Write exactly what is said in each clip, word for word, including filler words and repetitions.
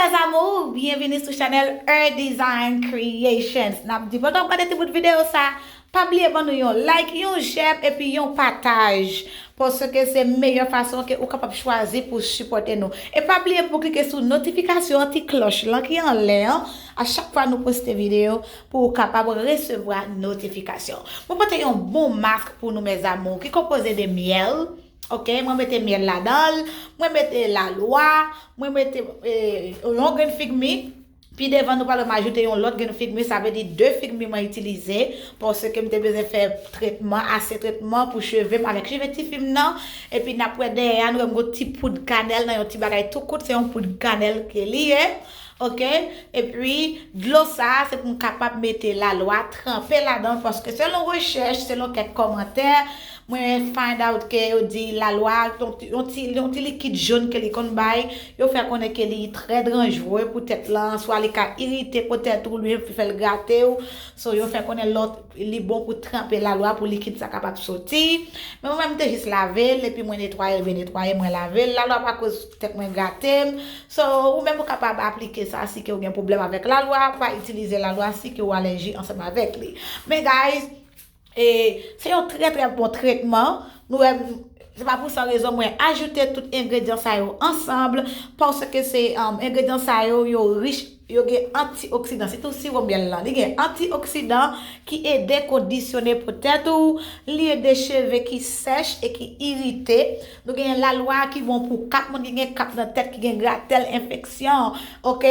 Mes amours, byenvini sou chanèl Her Design Creations. N ap di pandan w ap gade ti bout videyo sa, pa bliye ban nou yon like, yon j'aime epi yon pataj. Paske se meyè fason ke ou kapab chwazi pou sipòte nou. E pa bliye pou klike sou notifikasyon an, ti klòch lan ki anlè an, a chak fwa nou poste videyo, pou ou kapab resevwa notifikasyon. Mwen pote yon bon mask pou nou, mes amours, ki konpoze de myèl. Ok, mwen mete myèl ladan l, mwen mete lalwa, mwen mete eh, yon grenn figmi. Pi devan nou pral wè m ajoute yon lòt grenn figmi, sa vle di de figmi mwen itilize, paske m te bezwen fè tretman, ase tretman pou cheve m avèk cheve tifi m nan. Epi n ap wè dèyè a, nou wè m gon ti poud kanèl nan yon ti bagay tou kout, se yon poud kanèl ke li ye. Ok, epi dlo sa a se pou m kapab mete lalwa, tranpe ladan l, paske selon rechèch, selon kèk kòmantè, mwen find out ke yo di lalwa, yon ti, yon ti, yon ti likid jòn ke li konn bay, yo fè konnen ke li trè danjere pou tèt lan, swa li ka irite po tèt ou, li fè l grate w. So, yo fè konnen lòt, li bon pou tranpe lalwa pou likid sa kapab soti. Men mwen menm, m te jis lave l, epi mwen netwaye l, byen netwaye, mwen lave l. Lalwa pa koz tèt mwen grate m. So, ou menm ou kapab aplike sa si ke ou gen pwoblèm avèk lalwa, pa itilize lalwa si ke ou alèji ansanm avèk li. Men guys, e, se yon trè, trè bon tretman. Nou wè, se pa pou san rezon mwen ajoute tout engredyan sa yo ansanm, paske se, um, engredyan sa yo, yo rich, yo gen antioksidan, sitou siwo myèl lan. Li gen antioksidan ki ede kondisyone po tèt ou, li ede cheve ki sèch e ki irite. Nou gen lalwa ki bon pou kap, moun ki gen kap nan tèt, ki gen gratèl, enfeksyon, ok?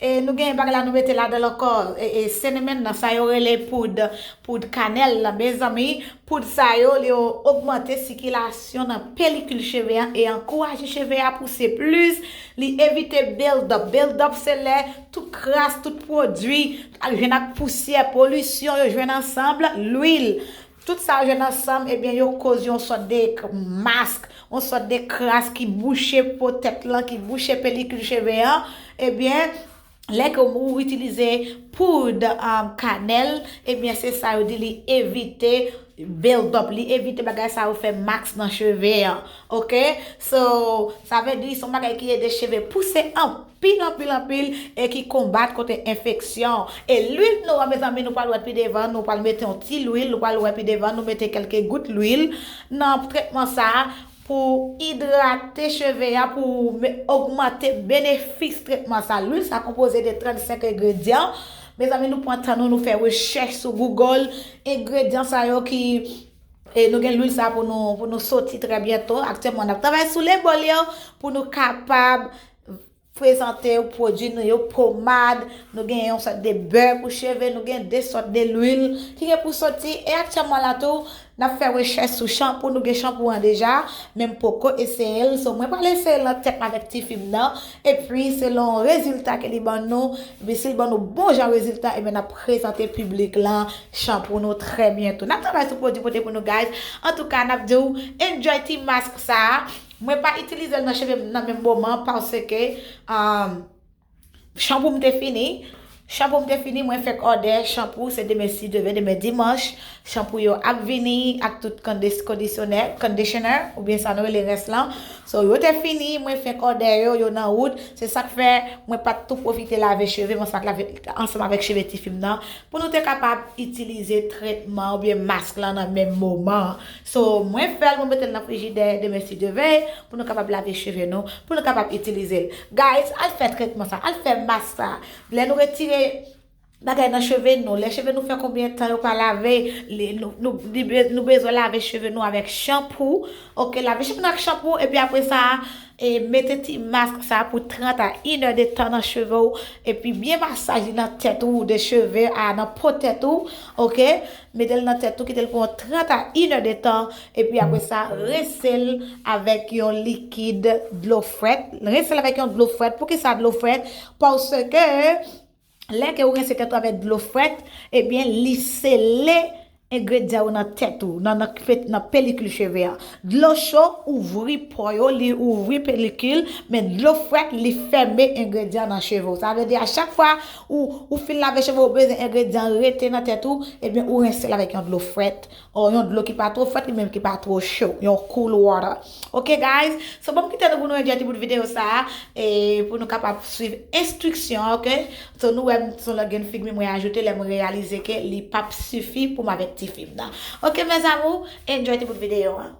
E nou gen bagay la nou mete ladan l ankò, e, e, cinnamon nan, sa yo rele poud, poud kanèl la, mezanmi. Poud sa yo, li yo ogmante sikilasyon nan pelikil cheve an e ankouraje cheve a pouse plis. Li evite build up. Build up se lè tout kras, tout pwodui k al jwenn ak pousyè, polisyon, yo jwenn ansanm, lwil. Tout sa yo jwenn ansanm, ebyen, yo koz yon sòt de k-, mask, yon sòt de kras ki bouche po tèt lan, ki bouche pelikil cheve an. Ebyen, lè ke ou itilize poud, um, kanèl, ebyen, se sa yo di li evite build up, li evite bagay sa yo fè mask nan cheve an. Ok? So, sa vle di se yon bagay ki ede cheve pouse anpil, anpil, anpil e ki konbat kont enfeksyon. E lwil nou an, mezanmi, nou pral wè pi devan, nou pral mete yon ti lwil, nou pral wè pi devan, nou mete kèlke gout lwil nan tretman sa a pou idrate cheve a, pou me-, ogmante benefis tretman sa. Lwil sa konpoze de trannsenk engredyan. Mezanmi, nou pran tan nou, nou fè rechèch sou Google, engredyan sa yo ki, e nou gen lwil sa pou nou, pou nou soti trè byento. Aktyèlman, n ap travay sou label yo pou nou kapab prezante pwodui nou yo, pomad, nou gen yon sòt de bè pou cheve, nou gen de sòt de lwil ki gen pou soti. E aktyèlman la tou, n ap fè rechèch sou chanpou, nou gen chanpou an deja, men m poko eseye l. So, mwen pral eseye l nan tèt mwen avèk tifi m nan. Epi, selon rezilta ke li ban nou, epi si l ban nou bon jan rezilta, ebyen, n ap prezante piblik lan chanpou nou trè byento. N ap travay sou pwodui pote pou nou, guys. Antouka, n ap di w, enjoy ti mask sa a. Mwen pa itilize l nan cheve m nan menm moman paske, um, chanpou m te fini. Chanpou m te fini, mwen fenk òdè chanpou, se demen si Dye vle, demen dimanch. Chanpou yo ap vini ak tout kondis-, kondisyonè, conditioner, oubyen sa nou rele rens lan. So, yo te fini, mwen fenk òdè yo, yo nan wout. Se sa k fè mwen pa t tou pwofite lave cheve m ansanm ak lave, ansanm avèk cheve tifi m nan, pou nou te kapab itilize tretman oubyen mask lan nan menm moman. So, mwen fè l, mwen mete l nan frijidè, demen si Dye vle, pou nou kapab lave cheve nou, pou nou kapab itilize l. Guys, al fè tretman sa, al fè mask sa. Lè nou retire bagay nan cheve nou, lè cheve nou fè konbyen tan yo pa lave, li, nou, nou, li be-, nou bezwen lave cheve nou avèk chanpou. Ok, lave cheve nou ak chanpou, epi apre sa, e mete ti mask sa pou trant a inèdtan nan cheve w, epi byen masaj li nan tèt ou, de cheve a, nan po tèt ou, ok? Mete l nan tèt ou, kite l pou yon trant a inèdtan, epi apre sa, rense l avèk yon likid dlo frèt. Rense l avèk yon dlo frèt. Poukisa dlo frèt? Paske lè ke ou rense tèt ou avèk dlo frèt, ebyen, li sele Engredyan yo nan tèt ou, nan, nan, nan pelikil cheve a. Dlo cho ouvri po yo, li ouvri pelikil, men dlo frèt, li fèmen engredyan nan cheve w. Sa vle di, a chak fwa ou, ou fin lave cheve w, ou bezwen engredyan rete nan tèt ou, ebyen, ou rense l avèk yon dlo frèt, o yon dlo ki pa twò frèt, li menm ki pa twò cho, yon cool water. Ok, guys? So, bon, m kite nou pou nou enjoy ti bout videyo sa a, e pou nou kapab swiv enstriksyon an, ok? So, nou wè m, se yon lòt grenn figi mwen ajoute, lè mwen reyalize ke li p ap sifi pou m avèk ti fi m nan. Ok, mes amours, enjoy ti bout videyo an.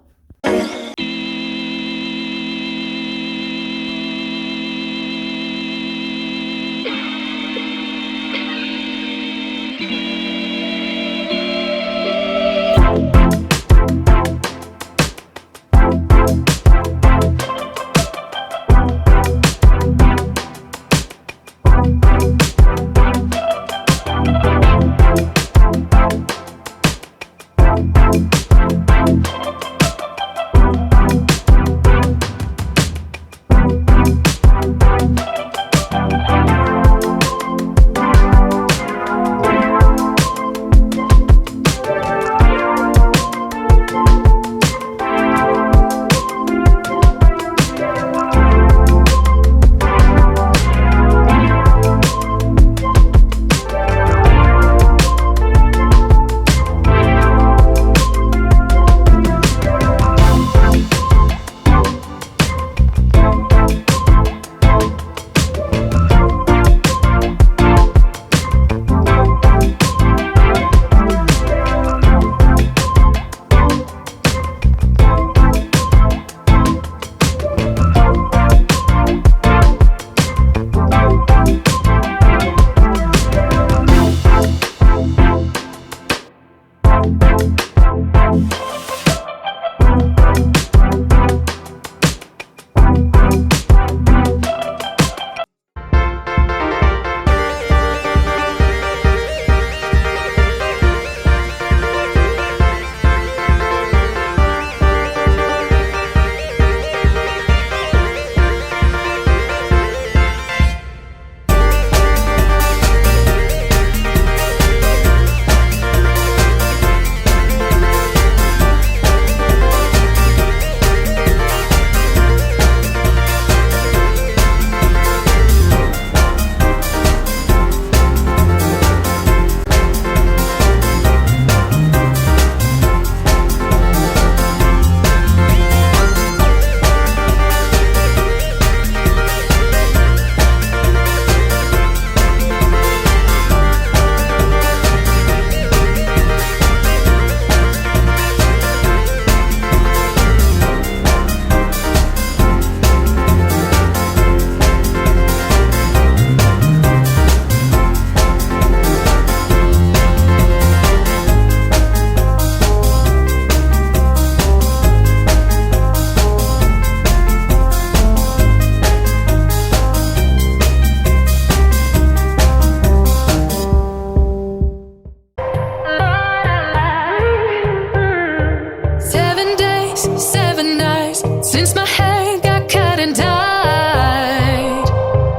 Seven days, seven nights since my hand got cut and dyed,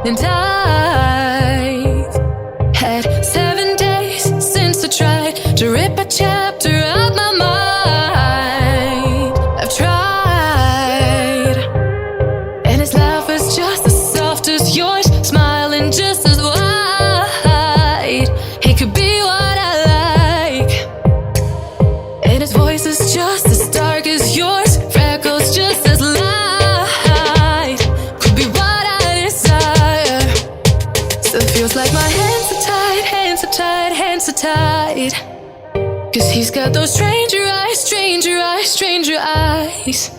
and I've had seven days since I tried to rip a chapter out my mind. I've tried, and his laugh is just as soft as yours, smiling just as wide. He could be what I like. And his voice is just as dark as yours, freckles just as light. Could be what I desire. Still feels like my hands are tied, hands are tied, hands are tied. 'Cause he's got those stranger eyes, stranger eyes, stranger eyes.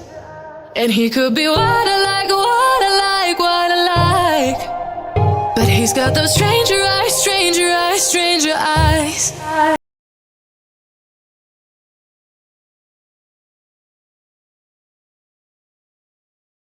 And he could be what I like, what I like, what I like. But he's got those stranger